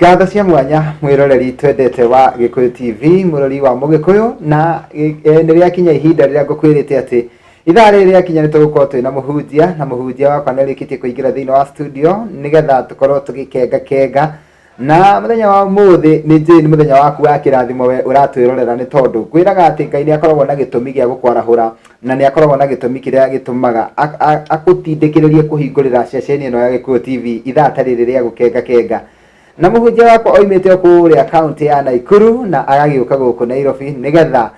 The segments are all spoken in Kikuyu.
Ngatho cia mwanya mwiroreri twendete wa Gikuyu TV, murori wa Mugikuyu, na nĩ rĩakinya ihinda rĩrĩa ngũkwĩrĩte atĩ ithaa rĩrĩ rĩakinya nĩ tũgũkorwo twĩna mũhunjia, na mũhunjia wakwa nĩ arĩkĩtie kũingĩra thĩinĩ wa studio nĩgetha tũkorwo tũgĩkenga kenga. Na mũthenya wa ũmũthĩ nĩ njũĩ nĩ mũthenya waku wa kĩrathimo we ũratwĩrorera, nĩ tondũ ngwĩraga atĩ Ngai nĩ akoragwo na gĩtũmi gĩa gũkwarahũra, na nĩ akoragwo na gĩtũmi kĩrĩa gĩtũmaga akũtindĩkĩrĩrie kũhingũrĩra ceceni ĩno ya Gĩkũyũ TV ithaa ta rĩrĩ rĩa gũkenga kenga. Na mũhunjia wakwa oimĩte o kũrĩa kaunti ya Naikuru na agagĩũka gũkũ Nairobi nĩgetha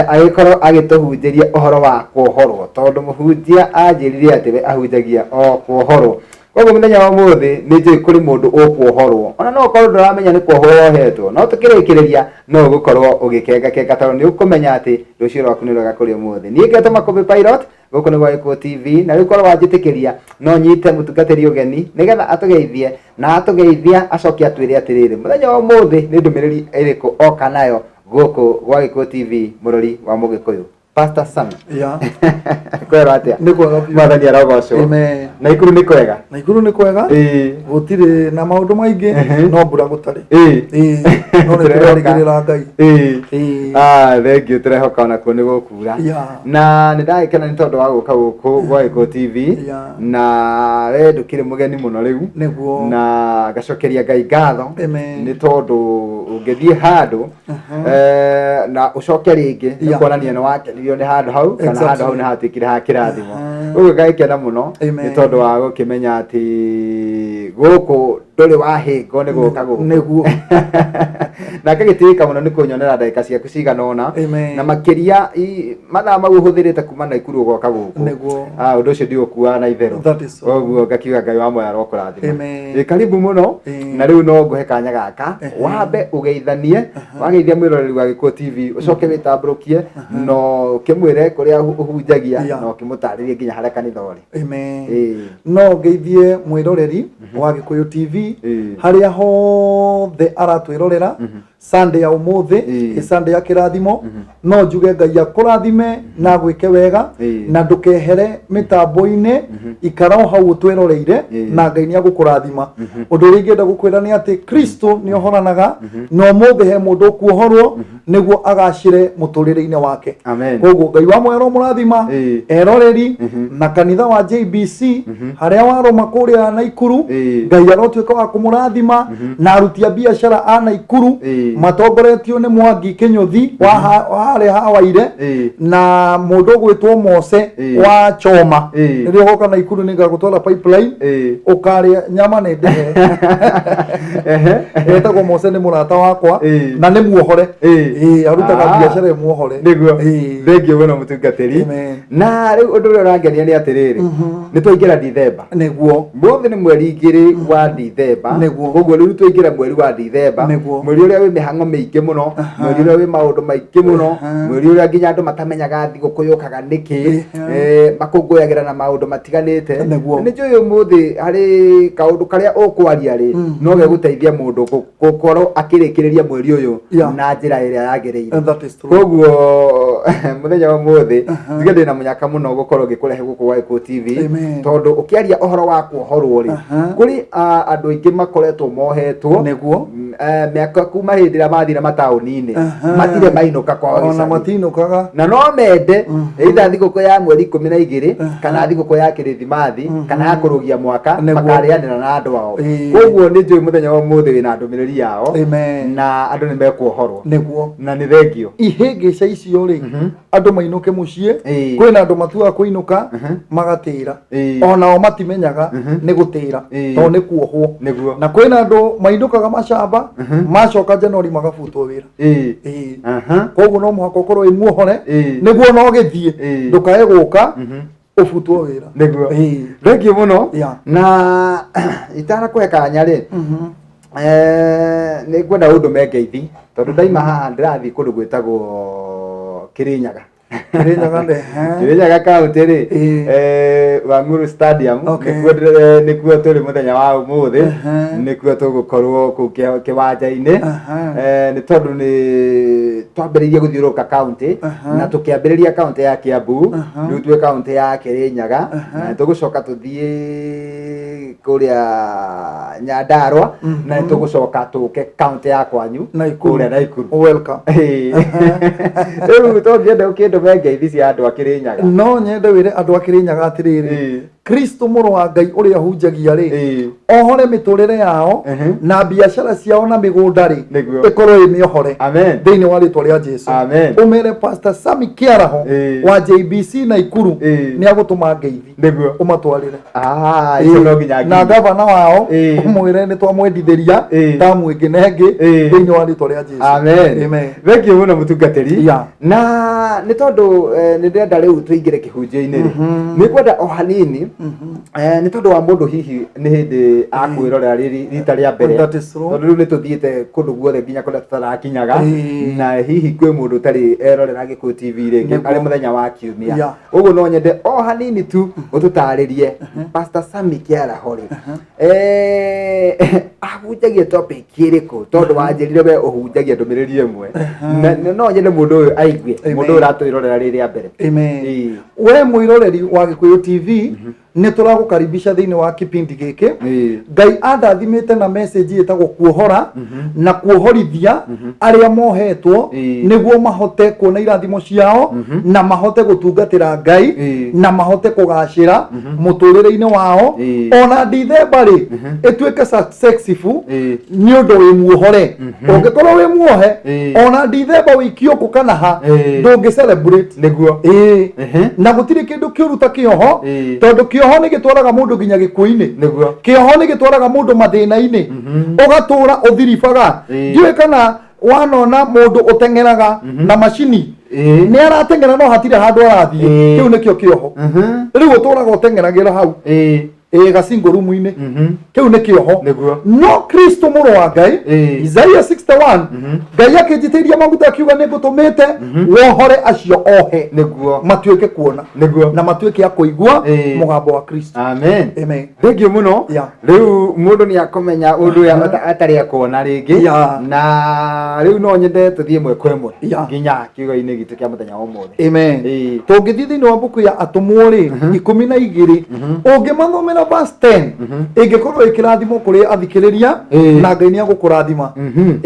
agĩkorwo agĩtũhunjĩria ũhoro wa kuohorwo, tondũ mũhunjia anjĩrire atĩ we ahunjagia o kuohorwo. Koguo mũthenya wa ũmũthĩ nĩ njũĩ kũrĩ mũndũ ũkuohorwo, ona no ũkorwo ndũramenya nĩ kuohwo wohetwo, no tũkĩrĩkĩrĩria no ũgũkorwo ũgĩkenga kenga, tondũ nĩ ũkũmenya atĩ rũciũ rwaku nĩ rwega kũrĩ ũmũthĩ. Niĩ ngetwo Makũmbĩ Pilot, gũkũ nĩ gwa Gĩkũyũ TV, na rĩu korwo wanjĩtĩkĩria no nyite mũtungatĩri ũgeni nĩgetha atũgeithie, na atũgeithia acoke atwĩre atĩrĩrĩ, mũthenya wa ũmũthĩ nĩ ndũmĩrĩri ĩrĩkũ oka nayo gũkũ gwa Gĩkũyũ TV, mũrori wa Mũgĩkũyũ. Pastor Sam. Kwero atia? Nĩ kwega biũ. Mwathani arogocwo. Amen. Naikuru nĩ kwega? Naikuru nĩ kwega. Gũtirĩ na maũndũ maingĩ, no mbura gũtarĩ. No nĩ tũrerĩgĩrĩra Ngai. Ah, thank you, tũrehoka onakuo nĩ gũkura. Na nĩ ndagĩkena nĩ tondũ wa gũka gũkũ gwa Gĩkũyũ TV. Na we ndũkĩrĩ mũgeni mũno rĩu. Nĩguo. Na ngacokeria Ngai ngatho. Amen. Nĩ tondũ ũngĩthiĩ handũ na ucoke rĩngĩ nĩ kuonania nĩ wakenirio nĩ handũ hau, kana handũ hau nĩ hatuĩkire ha kĩrathimo. Ũguo ngagĩkena mũno nĩ tondũ wa gũkĩmenya atĩ gũkũ ndũrĩ wahĩngwo nĩ gũka gũkũ. Nĩguo. Na ngagĩtĩĩka mũno nĩ kũnyonera ndagĩka ciaku cigana ũna. Amen. Na makĩria mathaa mau ũhũthĩrĩte kuma Naikuru ũgoka gũkũ. Nĩguo. Ũndũ ũcio ndiũkuaga na itherũ. That is so. Koguo ngakiuga Ngai wa muoyo arokũrathima. Amen. Karibu mũno. Na rĩu no ngũhe kanya gaka wambe ũgeithanie, wageithia mwĩroreri wa Gĩkũyũ TV, ũcoke wĩtambũrũkie no ũkĩmwĩre kũrĩa ũhunjagia na ũkĩmũtarĩrie nginya harĩa kanitha ũrĩ. Amen. No ngeithie mwĩroreri wa Gĩkũyũ TV harĩa hothe aratwĩrorera Sunday ya ũmũthĩ, ĩ Sunday ya kĩrathimo. No njuge Ngai akũrathime na agwĩke wega, na ndũkehere mĩtambo-inĩ, ikara o hau ũtwĩroreire na Ngai nĩ agũkũrathima. Ũndũ ũrĩa ingĩenda gũkwĩra nĩ atĩ Kristo nĩ ohoranaga, na ũmũthĩ he mũndũ ũkuohorwo nĩguo agacĩre mũtũrĩre-inĩ wake. Amen. Koguo Ngai wa muoyo aromũrathima eroreri na kanitha wa JBC harĩa warũma kũrĩa Naikuru. Ngai arotuĩka wa kũmũrathima na aruti a biacara a Naikuru matongoretio nĩ Mwangi Kĩnyũthi wa harĩa Hawaire na mũndũ ũgwĩtwo Mose wa Choma. Rĩrĩa ũgoka Naikuru nĩ ngagũtwara pipeline ũkarĩa nyama nĩ ndĩhe. Etagwo Mose, nĩ mũrata wakwa na nĩ muohore. Arutaga biacara ĩ muohore. Nĩguo. Thengiũ mũno mũtungatĩri. Amen. Na rĩu ũndũ ũrĩa ũrangenia nĩ atĩrĩrĩ, nĩ twaingĩra Dithemba. Nĩguo. Mũthĩ nĩ mweri 2 wa Dithemba. Nĩguo. Koguo rĩu twaingĩra mweri wa Dithemba. Nĩguo. Mweri ũrĩa wĩ mĩhang'o mĩingĩ mũno, mweri ũrĩa wĩ maũndũ maingĩ mũno, mweri ũrĩa nginya andũ matamenyaga thigũkũ yũkaga nĩkĩ, makũngũyagĩra na maũndũ matiganĩte. Nĩguo. Nĩ njũĩ ũmũthĩ harĩ kaũndũ karĩa ũkwaria rĩ, no gegũteithia mũndũ gũkorwo akĩrĩkĩrĩria mweri ũyũ na njĩra ĩrĩa yagĩrĩire. And that is true. Koguo mũthenya wa ũmũthĩ ndige ndĩna mũnyaka mũno gũkorwo ngĩkũrehe gũkũ gwa Gĩkũyũ TV, Amen. tondũ ũkĩaria ũhoro wa kuohorwo rĩ, kũrĩ andũ aingĩ makoretwo mohetwo. Nĩguo. Mĩaka kuma hĩndĩ ĩrĩa mathire mataũni-inĩ, matirĩ mainũka kwao Ona gĩcagi. matinũkaga. Na no mende either thigũkũ ya mweri 12 kana thigũkũ ya kĩrĩthimathi kana ya kũrũgia mwaka makarĩanĩra na andũ ao. Koguo nĩ njũĩ mũthenya wa ũmũthĩ wĩna ndũmĩrĩri yao. Amen. Na andũ nĩ mekuohorwo. Nĩguo. Na nĩ thengio. Ihĩngĩca icio rĩ, andũ mainũke mũciĩ. Kwĩna andũ matuaga kũinũka magatĩra. Onao matimenyaga nĩ gũtĩra tondũ nĩ kuohwo. Nĩguo. Na kwĩna andũ mainũkaga macamba, macoka January magabutwo wĩra. Koguo no mũhaka ũkorwo wĩ muohore nĩguo no gĩthiĩ ndũkae gũka ũbutwo wĩra. Nĩguo. Thengiũ mũno. Na itanakũhe kanya rĩ, nĩ ngwenda ũndũme ngeithi, tondũ ndaima haha ndĩrathiĩ kũndũ gwĩtagwo Kĩrĩnyaga. Kirinyaga nĩ Kirinyaga kaunti rĩ, Ĩĩ. Wang'uru Stadium. Nĩkuo tũrĩ mũthenya wa ũmũthĩ. Nĩkuo tũgũkorwo kũu kĩwanja-inĩ. Nĩ tondũ nĩ twambĩrĩirie gũthiũrũrũka kaunti na tũkĩambĩrĩria kaunti ya Kiambu, rĩu twĩ kaunti ya Kirinyaga na tũgũcoka tũthiĩ kũrĩa Nyandarua na nĩtũgũcoka tũke kaunti ya kwanyu Naikuru. kũrĩa Naikuru. Welcome. Rĩu tũngĩenda ũkĩndũme ngeithi cia andũ a Kĩrĩnyaga. No nyende wĩre andũ a Kĩrĩnyaga atĩrĩrĩ, Kristo mũrũ wa Ngai ũrĩa hunjagia rĩ, ohore mĩtũrĩre yao na biacara ciao na mĩgũnda rĩ, ĩkorwo ĩ mĩohore. Amen. Thĩinĩ wa rĩtwa rĩa Jesu. Amen. Ũmere Pastor Sami Kĩaraho wa JBC Naikuru nĩ agũtũma ngeithi. Ũmatwarĩre. Ah, icio no nginya Na nginya. gavana wao ũmwĩre nĩ twamwendithĩria tamu ĩngĩ na ĩngĩ thĩinĩ wa rĩtwa rĩa Jesu. Amen. Amen. Thank you mũno mũtungatĩri. Na nĩ tondũ nĩ ndĩrenda rĩu tũingĩre kĩhunjio-inĩ rĩ, nĩ ngwenda o hanini, nĩ tondũ wa mũndũ hihi nĩ hĩndĩ akwĩrorera rĩrĩ rita rĩa mbere. That is true. Tondũ rĩu nĩ tũthiĩte kũndũ guothe nginya kũrĩa tũtarakinyaga, na hihi kwĩ mũndũ ũtarĩ erorera Gĩkũyũ TV rĩngĩ arĩ mũthenya wa kiumia. Ũguo no nyende o hanini tu ũtũtarĩrie Pastor Sami Kĩaraho rĩ, ahunjagia topic ĩrĩkũ, tondũ wanjĩrire we ũhunjagia ndũmĩrĩri ĩmwe. Na no nyende mũndũ ũyũ aigue, mũndũ ũyũ ũratwĩrorera rĩ rĩa mbere. Amen. Ĩĩ. We mwĩroreri wa Gĩkũyũ TV, nĩ tũragũkaribisha thĩinĩ wa kipindi gĩkĩ. Ngai andathimĩte na message ĩtagwo kuohora na kuohorithia arĩa mohetwo, nĩguo mahote kuona irathimo ciao na mahote gũtungatĩra Ngai na mahote kũgacĩra mũtũrĩre-inĩ wao. Ona Dithemba rĩ, ĩtuĩke successful nĩ ũndũ wĩ muohore. Ũngĩkorwo wĩ muohe, ona Dithemba wĩikio kũ kana ha, ndũngĩ celebrate. Ĩĩ. Na gũtirĩ kĩndũ kĩũru ta kĩoho, tondũ kĩoho nĩ gĩtwaraga mũndũ nginya gĩkuũ-inĩ. Kĩoho nĩ gĩtwaraga mũndũ mathĩna-inĩ, ũgatũra ũthiribaga. Ndiũĩ kana wanona mũndũ ũteng'eraga na macini, nĩ arateng'era no hatirĩ handũ arathiĩ. Kĩu nĩkĩo kĩoho. Rĩu ũtũraga ũteng'eragĩra hau ĩ gacingo rumu-inĩ. Kĩu nĩ kĩoho. No Kristo mũrũ wa Ngai, Isaia 61, Ngai akĩnjitĩiria maguta akiuga nĩ ngũtũmĩte wohore acio ohe, matuĩke kuona na matuĩke a kũigua mũgambo wa Kristo. Amen. Amen. Thank you mũno. Rĩu mũndũ nĩ akũmenya ũndũ ũyũ atarĩ akuona rĩngĩ. Na rĩu no nyende tũthiĩ ĩmwe kwa ĩmwe nginya kiugo-inĩ gitũ kĩa mũthenya wa ũmũthĩ. Amen. Tũngĩthiĩ thĩinĩ wa mbuku ya atũmwo rĩ, 12, ũngĩmathomera verse 10, ĩngĩkorwo ĩkĩrathimwo kũrĩ athikĩrĩria, na Ngai nĩ agũkũrathima.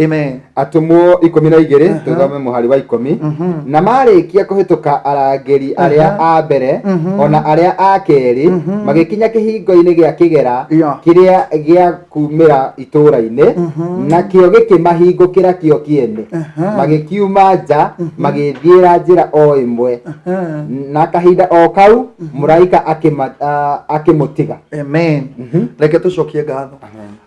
Amen. Atũmwo 12, tũthome mũhari wa 10. Na marĩkia kũhĩtũka arangĩri arĩa a mbere ona arĩa a kerĩ, magĩkinya kĩhingo-inĩ gĩa kĩgera kĩrĩa gĩa kumĩra itũũra-inĩ, nakĩo gĩkĩmahingũkĩra kĩo kĩene. Magĩkiuma nja, magĩthiĩra njĩra o ĩmwe, na kahinda o kau mũraika akĩmũtiga. Amen. Reke tũcokie ngatho.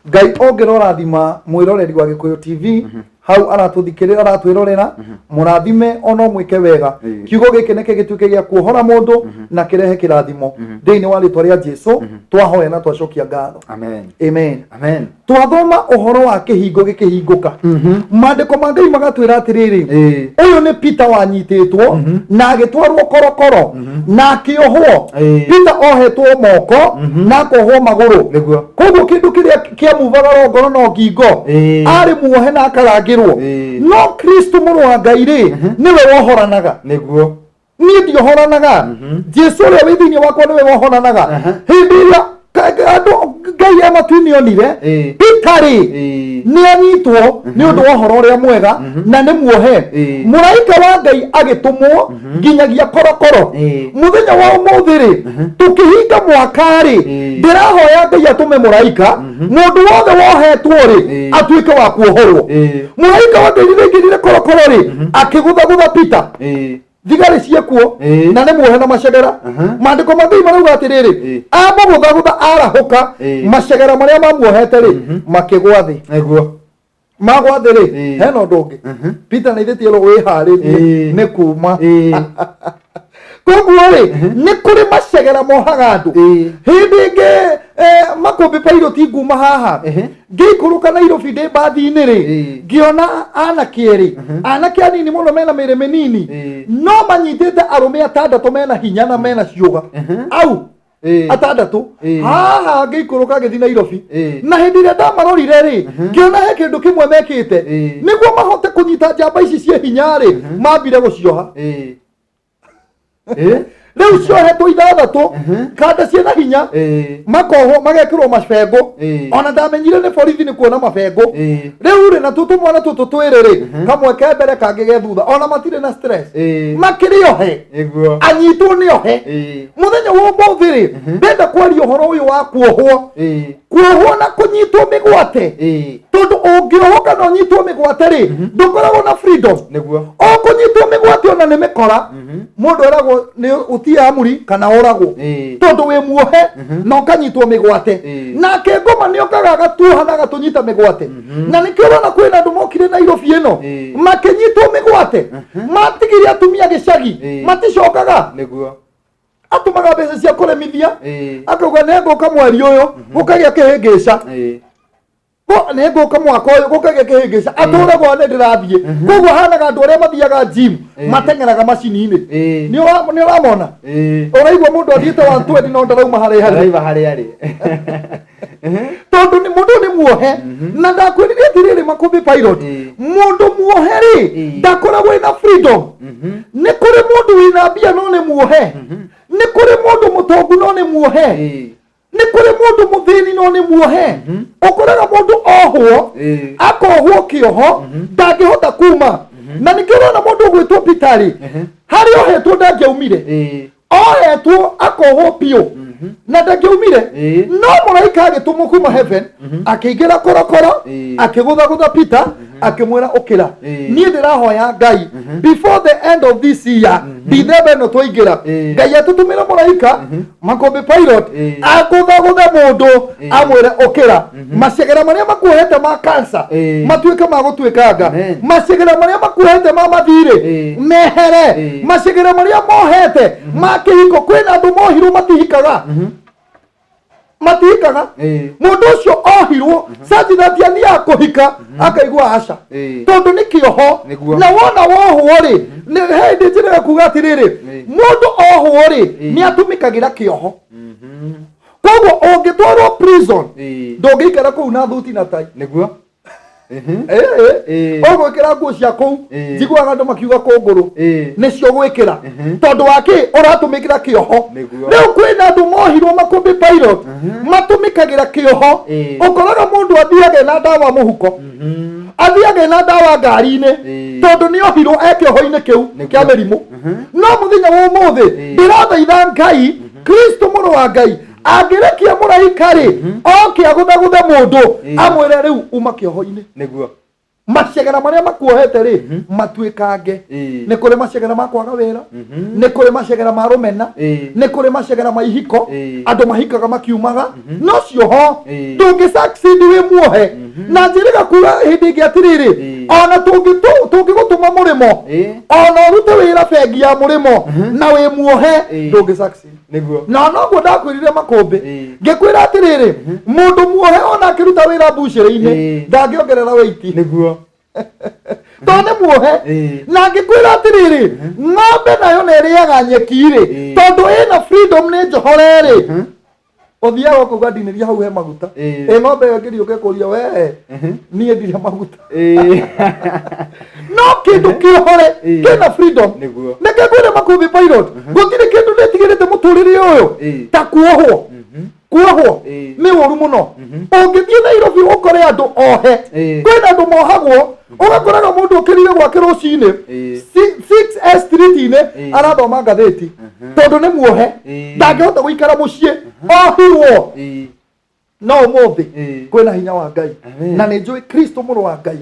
Ngai ũngĩrorathima mwĩroreri wa Gĩkũyũ TV hau aratũthikĩrĩra, aratwĩrorera, mũrathime ona mwĩke wega. Kiugo gĩkĩ nĩkĩ gĩtuĩke gĩa kuohora mũndũ na kĩrehe kĩrathimo thĩinĩ wa rĩtwa rĩa Jesu. Twahoya na twacokia ngatho. Amen. Amen. Amen. Twathoma ũhoro wa kĩhingo gĩkĩhingũka, maandĩko ma Ngai magatwĩra atĩrĩrĩ, ũyũ nĩ Peter wanyitĩtwo na agĩtwarwo korokoro na akĩohwo. Peter ohetwo moko na akohwo magũrũ. Koguo kĩndũ kĩrĩa kĩamuvaga rongoro no ngingo. Arĩ muohe na akarangĩrwo. No Kristo mũrũ wa Ngai rĩ, nĩwe wohoranaga. Niĩ ndiohoranaga, Jesu ũrĩa wĩ thĩinĩ wakwa nĩwe wohoranaga. Hĩndĩ ĩrĩa andũ Ngai e matu-inĩ onire Peter rĩ, nĩ anyitwo nĩ ũndũ wa ũhoro ũrĩa mwega na nĩ muohe, mũraika wa Ngai agĩtũmwo nginyagia korokoro. Mũthenya wa ũmũthĩ rĩ, tũkĩhinga mwaka rĩ, ndĩrahoya Ngai atũme mũraika, mũndũ wothe wohetwo rĩ, atuĩke wa kuohorwo. Mũraika wa Ngai rĩrĩa aingĩrire korokoro rĩ, akĩgũthagũtha Peter, thigari ciekuo, na nĩ muohe na macegera. Maandĩko ma Ngai marauga atĩrĩrĩ, amũgũthagũtha arahũka, macegera marĩa mamuohete rĩ, makĩgwa thĩ. Magwa thĩ rĩ, hena ũndũ ũngĩ, Peter na ithe tiero wĩharĩrie nĩ kuma. Koguo rĩ, nĩ kũrĩ macegera mohaga andũ. Hĩndĩ ĩngĩ Makũmbĩ Pilot, nguma haha ngĩikũrũka Nairobi ndĩ mbathi-inĩ rĩ, ngĩona anake erĩ, anake anini mũno mena mĩĩrĩ mĩnini, no manyitĩte arũme atandatũ mena hinya na mena ciũga au atandatũ. Haha ngĩikũrũka ngĩthiĩ Nairobi, na hĩndĩ ĩrĩa ndamarorire rĩ, ngĩona he kĩndũ kĩmwe mekĩte nĩguo mahote kũnyita njamba ici ciĩ hinya rĩ, mambire gũcioha. Rĩu ciohetwo ithathatũ kanda ciĩna hinya, makohwo magekĩrwo mabengo. Ona ndamenyire nĩ borithi nĩ kuona mabengo. Rĩu rĩ, natuo tũmwana tũtũ twĩrĩ rĩ, kamwe ke mbere kangĩ ge thutha, ona matirĩ na stress, makĩrĩ ohe. Anyitwo nĩ ohe. Mũthenya wa ũmũthĩ rĩ, ndenda kwaria ũhoro ũyũ wa kuohwo, kuohwo na kũnyitwo mĩgwate, tondũ ũngĩohwo kana ũnyitwo mĩgwate rĩ, ndũkoragwo na freedom. O kũnyitwo mĩgwate ona nĩ mĩkora, mũndũ eragwo nĩ ũtie amuri kana ũragwo, tondũ wĩ muohe na ũkanyitwo mĩgwate. Nake ngoma nĩ okaga agatuoha na agatũnyita mĩgwate, na nĩkĩo ũrona kwĩna andũ mokire Nairobi ĩno makĩnyitwo mĩgwate, matigire atumia gĩcagi, maticokaga. Atũmaga mbeca cia kũrĩmithia, akauga nĩ ngũka mweri ũyũ, gũkagĩa kĩhĩngĩca. Nĩ ngũka mwaka ũyũ, gũkagĩa kĩhĩngĩca. Atũragwo nĩ ndĩrathiĩ. Koguo hanaga andũ arĩa mathiaga gym, mateng'eraga macini-inĩ. Nĩ ũramona? Ũraigua mũndũ athiĩte 120 no ndarauma harĩa harĩ. Araima harĩa arĩ. Tondũ nĩ mũndũ nĩ muohe, na ndakwĩrire atĩrĩrĩ, Makũmbĩ Pilot, mũndũ muohe rĩ, ndakoragwo ĩna freedom. Nĩ kũrĩ mũndũ wĩna mbia no nĩ muohe, nĩ kũrĩ mũndũ mũtongu no nĩ muohe, nĩ kũrĩ mũndũ mũthĩni no nĩ muohe. Ũkoraga mũndũ ohwo, akohwo kĩoho ndangĩhota kuma, na nĩkĩo ũrona mũndũ ũgwĩtwo Peter rĩ, harĩa ohetwo ndangĩaumire. Ohetwo akohwo biũ na ndangĩaumire, no mũraika agĩtũmwo kuma heaven, akĩingĩra korokoro, akĩgũthagũtha Peter, akĩmwĩra ũkĩra. Niĩ ndĩrahoya Ngai, before the end of this year, Dithemba ĩno twaingĩra, Ngai atũtũmĩre mũraika, Makũmbĩ Pilot, agũthagũthe mũndũ, amwĩre ũkĩra. Macegera marĩa makuohete ma cancer matuĩke ma gũtuĩkanga. Amen. Macegera marĩa makuohete ma mathirĩ mehere. Macegera marĩa mohete ma kĩhiko, kwĩna andũ mohirwo matihikaga, matihikaga. Mũndũ ũcio ohirwo such that athiaga kũhika akaigua aca, tondũ nĩ kĩoho. Na wona wohwo rĩ, nĩ he hĩndĩ njĩraga kuga atĩrĩrĩ, mũndũ ohwo rĩ, nĩ atũmĩkagĩra kĩoho. Koguo ũngĩtwarwo prison, ndũngĩikara kũu na thuti na tai. Ũgwĩkĩra nguo cia kũu. Njiguaga andũ makiuga kũngũrũ nĩcio gwĩkĩra, tondũ wa kĩ ũratũmĩkĩra kĩoho. Rĩu kwĩna andũ mohirwo, Makũmbĩ Pilot, matũmĩkagĩra kĩoho. Ũkoraga mũndũ athiage na ndawa mũhuko, athiage na ndawa ngari-inĩ, tondũ nĩ ohirwo e kĩoho-inĩ kĩu kĩa mĩrimũ. No mũthenya wa ũmũthĩ ndĩrathaitha Ngai, Kristo mũrũ wa Ngai, angĩrekia mũraika rĩ, oke agũthagũthe mũndũ, amwĩre rĩu uma kĩoho-inĩ. Macegera marĩa makuohete rĩ, matuĩkange. Nĩ kũrĩ macegera ma kwaga wĩra, nĩ kũrĩ macegera ma rũmena, nĩ kũrĩ macegera ma ihiko, andũ mahikaga makiumaga, no cioho ndũngĩ succeed wĩ muohe. Na njĩrĩga kuga hĩndĩ ĩngĩ atĩrĩrĩ, ona tũngĩgũtũma mũrĩmo, ona ũrute wĩra bengi ya mũrĩmo, na wĩ muohe, ndũngĩ succeed. Na noguo ndakwĩrire, Makũmbĩ, ngĩkwĩra atĩrĩrĩ, mũndũ muohe ona akĩruta wĩra mbucĩrĩ-inĩ, ndangĩongerera wĩiti, tondũ nĩ muohe. Na ngĩkwĩra atĩrĩrĩ, ng'ombe nayo nĩ ĩrĩaga nyeki rĩ, tondũ ĩna freedom, nĩ njohore rĩ, ũthiaga ũkauga ndinĩria hau he maguta. Ĩ ng'ombe ĩyo ĩngĩriũka ĩkũria, we niĩ ndirĩ maguta. No kĩndũ kĩohore kĩna freedom. Nĩkĩ ngwĩre, Makũmbĩ Pilot, gũtirĩ kĩndũ ndĩtigĩrĩte mũtũrĩre ũyũ ta kuohwo. Kuohwo nĩ ũru mũno. Ũngĩthiĩ Nairobi ũkore andũ ohe, kwĩna andũ mohagwo, ũgakoraga mũndũ ũkĩrire gwake rũcinĩ 6 street-inĩ arathoma ngathĩti, tondũ nĩ muohe, ndangĩhota gũikara mũciĩ, ohirwo. No ũmũthĩ kwĩna hinya wa Ngai. Amen. Na nĩ njũĩ Kristo mũrũ wa Ngai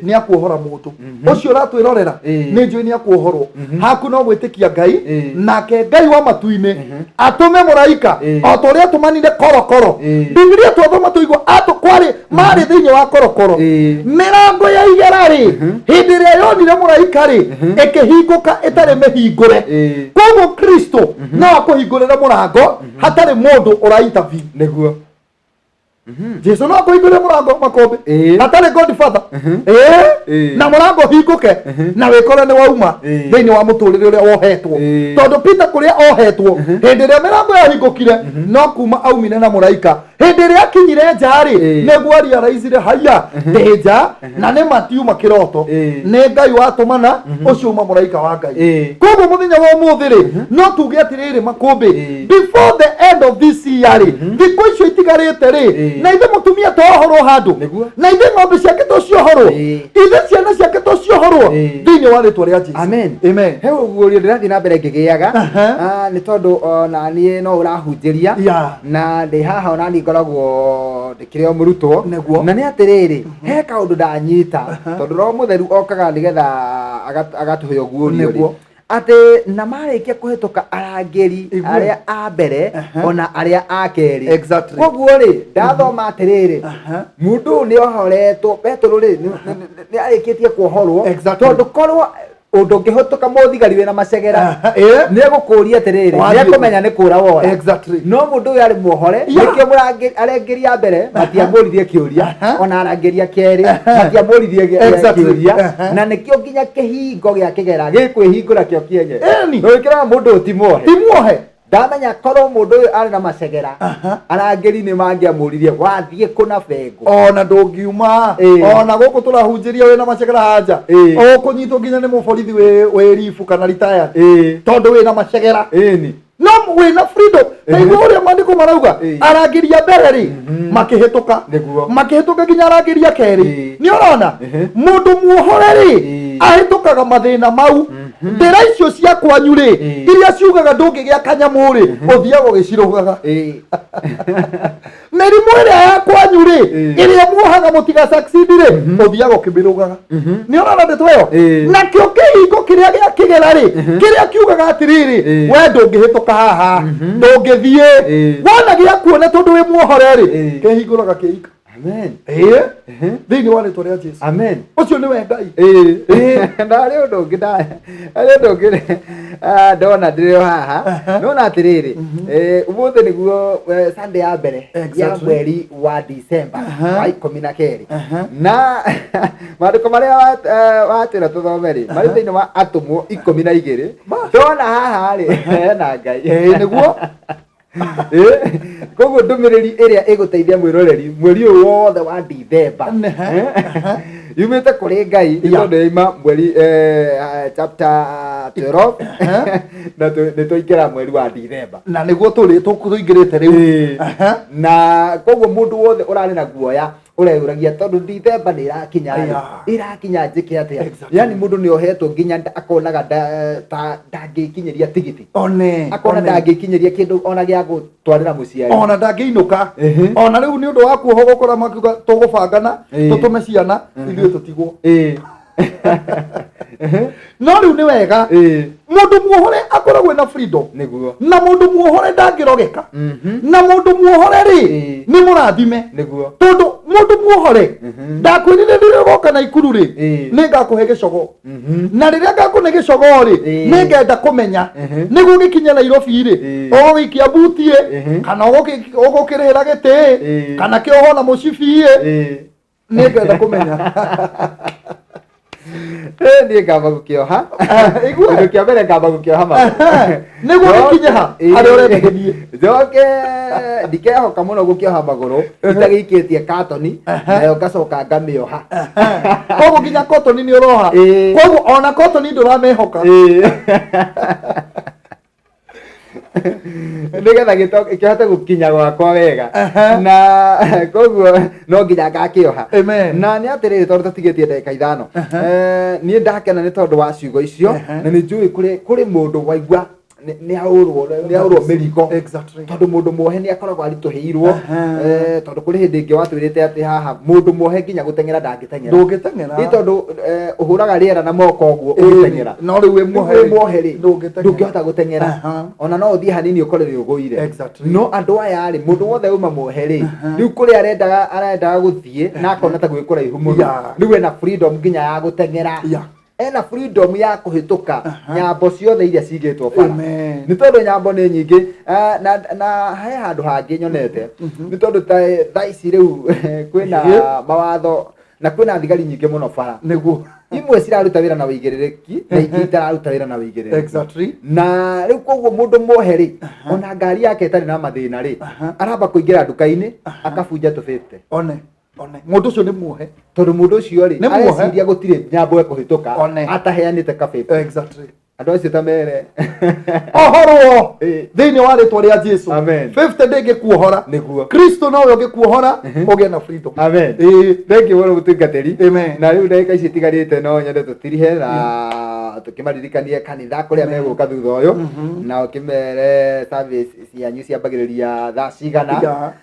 nĩ akuohora mũndũ ũcio ũratwĩrorera. Nĩ njũĩ nĩ akuohorwo haku, no gwĩtĩkia Ngai, nake Ngai wa matu-inĩ atũme mũraika, o ta ũrĩa atũmanire korokoro. Bibilia twathoma tũigua atũ kwarĩ marĩ thĩinĩ wa korokoro, mĩrango ya igera rĩ, hĩndĩ ĩrĩa yonire mũraika rĩ, ĩkĩhingũka ĩtarĩ mĩhingũre. Koguo Kristo no akũhingũrĩre mũrango hatarĩ mũndũ ũra intervene. Jesu no akũhingũre mũrango makũmbĩ atarĩ Godfather na mũrango ũhingũke na wĩkore nĩ wauma thĩinĩ wa mũtũrĩre ũrĩa wohetwo tondũ Peter kũrĩa ohetwo hĩndĩ ĩrĩa mĩrango yahingũkire no kuma aumire na mũraika hĩndĩ ĩrĩa akinyire nja rĩ nĩguo ariaraicire haya ndĩ nja na nĩ matiuma kĩroto nĩ Ngai watũmana ũcio uma mũraika wa Ngai koguo mũthenya wa ũmũthĩ rĩ no tuge atĩrĩrĩ makũmbĩ before the end of this year rĩ thikũ icio itigarĩte rĩ na ithe mũtumia tohorwo handũ na ithe ng'ombe ciake tociohorwo ithe ciana ciake tociohorwo thĩinĩ wa rĩtwa rĩa Jesu. Amen. Amen. He ũguũrio ndĩrathiĩ na mbere ngĩgĩaga nĩ tondũ ona niĩ no ũrahunjĩria na ndĩ haha ona niĩ ngoragwo ndĩkĩrĩ o mũrutwo na nĩ atĩrĩrĩ he kaũndũ ndanyita tondũ Roho Mũtheru okaga nĩgetha agatũhe ũguũrio rĩ atĩ na marĩkia kũhĩtũka arangĩri arĩa a mbere ona arĩa a kerĩ. Koguo rĩ ndathoma atĩrĩrĩ mũndũ ũyũ nĩ ohoretwo Petero rĩ nĩ arĩkĩtie kuohorwo tondũ korwo ũndũ ũngĩhĩtũka mũthigari wĩna macegera nĩ egũkũria atĩrĩrĩ nĩ ekũmenya nĩ kũra wora. No mũndũ ũyũ arĩ muohore nĩkĩo arangĩri a mbere matiamũririe kĩũria ona arangĩri a kerĩ matiamũririe kĩũria na nĩkĩo nginya kĩhingo gĩa kĩgera gĩkwĩhingũra kĩo kĩenye. Wĩkĩraga mũndũ ũyũ ti muohe. Ti muohe. Ndamenya korwo mũndũ ũyũ arĩ na macegera arangĩri nĩ mangĩamũririe wathiĩ kũna bengo ona ndũngiuma ona gũkũ tũrahunjĩria wĩna macegera hanja ũkũnyitwo nginya nĩ mũborithi wĩ ribu kana retired tondũ wĩna macegera no wĩna freedom na igua ũrĩa maandĩko marauga arangĩri a mbere rĩ makĩhĩtũka makĩhĩtũka nginya arangĩri a kerĩ nĩ ũrona mũndũ muohore rĩ ahĩtũkaga mathĩna mau ndĩra icio cia kwanyu rĩ iria ciugaga ndũngĩgĩa kanyamũ rĩ ũthiaga ũgĩcirũgaga mĩrimũ ĩrĩa ya kwanyu rĩ ĩrĩa muohaga mũtiga succeed rĩ ũthiaga ũkĩmĩrũgaga nĩ ũrona ndeto ĩyo nakĩo kĩhingo kĩrĩa gĩa kĩgera rĩ kĩrĩa kiugaga atĩrĩrĩ we ndũngĩhĩtũka haha ndũngĩthiĩ wona gĩa kuona tondũ wĩ muohore rĩ kĩhingũraga kĩika. Amen. Thĩinĩ wa rĩtwa rĩa Jesu. Amen. Ũcio nĩwe Ngai. Na harĩ ũndũ ũngĩ harĩ ũndũ ũngĩ ndona ndĩrĩ o haha nona atĩrĩrĩ ũmũthĩ nĩguo Sunday ya mbere ya mweri wa December wa 12 na maandĩko marĩa watwĩra tũthome rĩ marĩ thĩinĩ wa Atũmwo 12 ndona haha rĩ hena Ngai nĩguo koguo ndũmĩrĩri ĩrĩa ĩgũteithia mwĩroreri mweri ũyũ wothe wa Dithemba yumĩte kũrĩ Ngai nĩ tondũ yaima mweri chapter 12 na nĩ twaingĩra mweri wa Dithemba na nĩguo tũrĩ tũingĩrĩte rĩu na koguo mũndũ wothe ũrarĩ na guoya ũreyũragia tondũ Dithemba nĩ ĩrakinya ĩrakinya njĩke atĩa yani mũndũ nĩ ohetwo nginya akonaga ndangĩkinyĩria tigiti akona ndangĩkinyĩria kĩndũ ona gĩa gũtwarĩra mũciari ona ndangĩinũka ona rĩu nĩ ũndũ wa kuohwo gũkora makiuga tũgũbangana tũtũme ciana ithuĩ tũtigwo no rĩu nĩ wega mũndũ muohore akoragwo na freedom nĩguo na mũndũ muohore ndangĩrogeka na mũndũ muohore rĩ nĩ mũrathime nĩguo tondũ mũndũ muohore ndakwĩrire rĩrĩa ũgoka na ikuru rĩ nĩ ngakũhe gĩcogo na rĩrĩa ngakũne gĩcogo rĩ nĩ ngenda kũmenya nĩguo gĩkinye Nairobi rĩ ũgũgĩikia buti ĩ kana ũgũkĩrĩhĩra gĩtĩ kana kĩohwo na mũcibi ĩ nĩ ngenda kũmenya niĩ ngamba gũkĩoha kĩndũ kĩa mbere ngamba gũkĩoha magũrũ nĩguo gĩkinye ha harĩa ũrenda gĩthiĩ njoke ndikehoka mũno gũkĩoha magũrũ itagĩikĩtie katoni nayo ngacoka ngamĩoha koguo nginya kotoni nĩ ũroha koguo ona kotoni ndũramĩhoka nĩgetha kĩhote gũkinya gwakwa wega na koguo no nginya ngakĩoha na nĩ atĩrĩrĩ tondũ tũtigĩtie ndagĩka 5 niĩ ndakena nĩ tondũ wa ciugo icio na nĩ njũĩ kũrĩ mũndũ waigua nĩ aũrwo mĩrigo tondũ mũndũ muohe nĩ akoragwo aritũhĩirwo tondũ kũrĩ hĩndĩ ĩngĩ watwĩrĩte atĩ haha mũndũ muohe nginya gũteng'era ndangĩteng'era ndũngĩteng'era nĩ tondũ ũhũraga rĩera na moko ũguo ũgĩteng'era no rĩu wĩ muohe rĩ ndũngĩhota gũteng'era ona no ũthiĩ hanini ũkore nĩ ũgũire no andũ aya rĩ mũndũ wothe uma muohe rĩ rĩu kũrĩa arendaga gũthiĩ na akona ta gwĩ kũraihu mũno rĩu ena freedom nginya ya gũteng'era Ena freedom ya kũhĩtũka nyambo ciothe iria cigĩtwo bara. Nĩ tondũ nyambo nĩ nyingĩ, na he handũ hangĩ nyonete nĩ tondũ thaa ici rĩu kwĩna mawatho na kwĩna thigari nyingĩ mũno bara. Nĩguo. Imwe ciraruta wĩra na wĩigĩrĩrĩki na ingĩ itararuta wĩra na wĩigĩrĩrĩki. Exactly. Na rĩu koguo mũndũ muohe rĩ, ona ngari yake ĩtarĩ na mathĩna rĩ, aramba kũingĩra nduka-inĩ akabunja tũbĩte. One. Mũndũ ũcio nĩ muohe. Tondũ mũndũ ũcio rĩ, areciria gũtirĩ nyambo ĩkũhĩtũka ataheanĩte kabĩte. Exactly. Andũ acio ta mere. Ohorwo thĩinĩ wa rĩtwa rĩa Jesu. Amen. 50 ndĩngĩkuohora. Nĩguo. Kristo nowe ũngĩkuohora ũgĩe na freedom. Amen. Thank you mũno mũtungatĩri. Amen. Na rĩu ndagĩka ici itigarĩte no nyende tũtirihe na tũkĩmaririkanie kanitha kũrĩa megũka thutha ũyũ, na ũkĩmere service cianyu ciambagĩrĩria thaa cigana,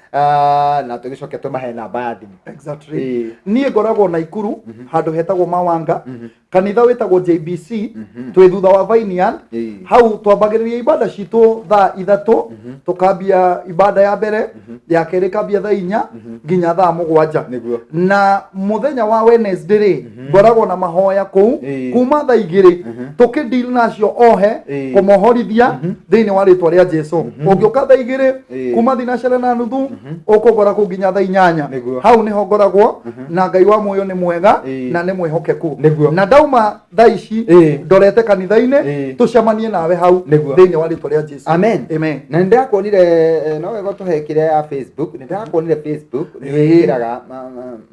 na tũgĩcoke tũmahe namba ya thimũ. Exactly. Niĩ ngoragwo Naikuru handũ hetagwo Mawanga, kanitha wĩtagwo JBC, twĩ thutha wa Vineyard. Hau twambagĩrĩria ibada citũ thaa 3, tũkambia ibada ya mbere, ya kerĩ kambia thaa 4 nginya thaa 7. Na mũthenya wa Wednesday rĩ, ngoragwo na mahoya kũu kuma thaa 2, tũkĩ deal nacio ohe kũmohorithia thĩinĩ wa rĩtwa rĩa Jesu. Ũngĩũka thaa 2 kuma 3:30 ũkũgora kũu nginya thaa 8. Hau nĩho ngoragwo, na Ngai wa muoyo nĩ mwega na nĩ mwĩhokeku. Na ndauma thaa ici ndorete kanitha-inĩ, tũcemanie nawe hau thĩinĩ wa rĩtwa rĩa Jesu. Amen. Amen. Na nĩndĩrakuonire, no wega tũhe kĩrĩa ya Facebook, nĩndĩrakuonire Facebook nĩwĩkĩraga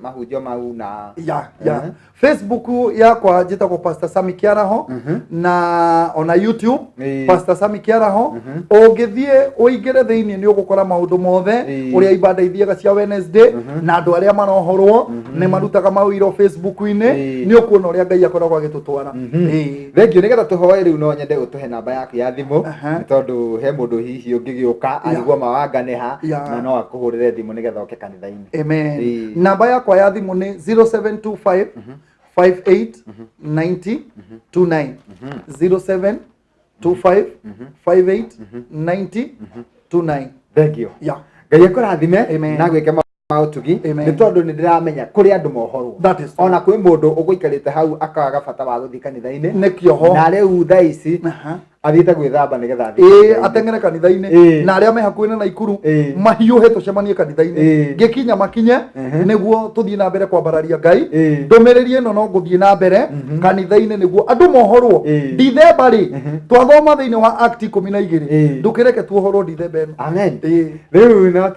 mahunjio mau na ya Facebook yakwa njĩtagwo Pastor Sammy Kiaraho, na ona YouTube Pastor Sammy Kiaraho. Ũngĩthiĩ ũingĩre thĩinĩ nĩ ũgũkora maũndũ mothe, ũrĩa ibada ithiaga cia Wednesday, na andũ arĩa marohorwo nĩ marutaga mawĩra Facebook-inĩ, nĩ ũkuona ũrĩa Ngai akoragwo agĩtũtwara. Thank you. Nĩgetha tũhoe rĩu no nyende ũtũhe namba yaku ya thimũ, nĩ tondũ he mũndũ hihi ũngĩgĩũka arigwo Mawanga nĩ ha, na no akũhũrĩre thimũ nĩgetha oke kanitha-inĩ. Amen. Namba yakwa ya thimũ nĩ 0725 58 90 29. 0725 58 90 29. Thank you. Yeah. Ngai akũrathime na gwĩke maũtugi, nĩ tondũ nĩ ndĩramenya kũrĩ andũ mohorwo. Ona kwĩ mũndũ ũgũikarĩte hau akaga bata wa gũthiĩ kanitha-inĩ, nĩ kĩoho, na rĩu thaa ici athiĩte gwĩthamba nĩgetha athiĩ ateng'ere kanitha-inĩ, na arĩa me hakuhĩ na Naikuru mahiũhe tũcemanie kanitha-inĩ, ngĩkinya makinye nĩguo tũthiĩ na mbere kwambararia Ngai. Ndũmĩrĩri ĩno no ngũthiĩ na mbere kanitha-inĩ nĩguo andũ mohorwo. Dithemba rĩ, twathoma thĩinĩ wa Act 12, ndũkĩreke tuohorwo Dithemba ĩno. Amen. Rĩu no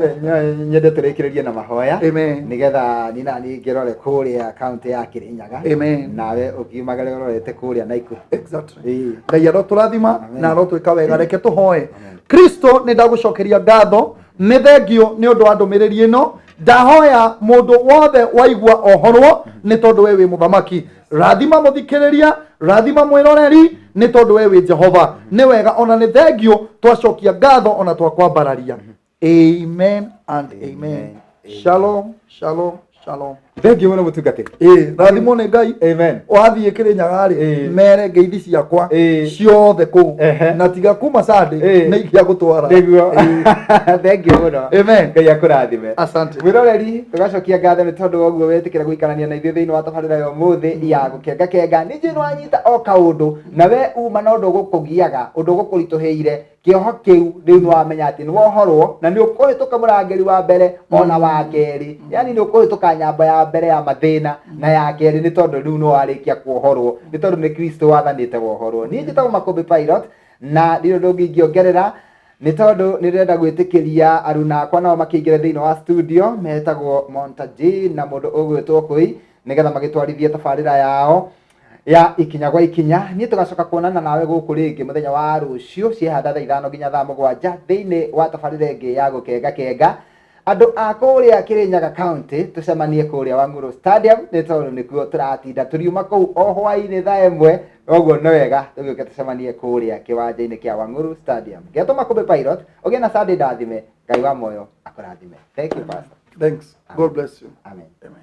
nyende tũrĩkĩrĩrie na mahoya, nĩgetha niĩ na niĩ ngĩrore kũrĩa kaunti ya Kĩrĩnyaga, nawe ũkiumagare ũrorete kũrĩa Naikuru. Exactly. Ngai arotũrathima na arotwĩka wega. Reke tũhoe. Kristo, nĩ ndagũcokeria ngatho, nĩ thengio nĩ ũndũ wa ndũmĩrĩri ĩno. Ndahoya mũndũ wothe waigua ohorwo, nĩ tondũ we wĩ mũthamaki. Rathima mũthikĩrĩria, rathima mwĩroreri, nĩ tondũ we wĩ Jehova. Nĩ wega ona nĩ thengio twacokia ngatho ona twakwambararia. Amen and amen. Shalom, shalom, shalom. Thank you mũno mũtungatĩri. Rathimwo nĩ Ngai. Amen. Wathiĩ Kĩrĩnyaga rĩ, mere ngeithi ciakwa ciothe kũu, na tiga kuma Sunday nĩ ikia gũtwara. Nĩguo. Thank you mũno. Amen. Ngai akũrathime. Asante. Mwĩroreri, tũgacokia ngatho nĩ tondũ wa ũguo wetĩkĩra gũikarania na ithuĩ thĩinĩ wa tabarĩra ya ũmũthĩ ya gũkenga kenga. Nĩ njũĩ nĩwanyita o kaũndũ, na we uma na ũndũ ũgũkũgiaga, ũndũ ũgũkũritũhĩire, kĩoho kĩu rĩu nĩwamenya atĩ nĩwohorwo na nĩ ũkũhĩtũka mũrangĩri wa mbere ona wa kerĩ, yani nĩ ũkũhĩtũka nyamba ya mbere ya mathĩna na ya kerĩ, nĩ tondũ rĩu nĩwarĩkia kuohorwo, nĩ tondũ nĩ Kristo wathanĩte wohorwo. Niĩ njĩtagwo Makũmbĩ Pilot, na ndirĩ ũndũ ũngĩ ingĩongerera, nĩ tondũ nĩ ndĩrenda gwĩtĩkĩria aruna akwa nao makĩingĩre thĩinĩ wa studio, metagwo Montaji na mũndũ ũgwĩtwo Kũi, nĩgetha magĩtwarithie tabarĩra yao ya ikinya gwa ikinya. Niĩ tũgacoka kuonana nawe gũkũ rĩngĩ mũthenya wa rũciũ ciehanda thaa 5 nginya thaa 7 thĩinĩ wa tabarĩra ĩngĩ ya gũkenga kenga. Andũ a kũrĩa Kĩrĩnyaga County tũcemanie kũrĩa Wang'ũrũ Stadium, nĩ tondũ nĩkuo tũratinda tũriuma kũu o hwaĩ-inĩ thaa 1. Ũguo nĩ wega tũgĩũke tũcemanie kũrĩa kĩwanja-inĩ kĩa Wang'ũrũ Stadium. Ngetwo Makũmbĩ Pilot, ũgĩe na Sunday ndathime, Ngai wa muoyo akũrathime. Thank you, Pastor. Thanks. God bless you. Amen. Amen.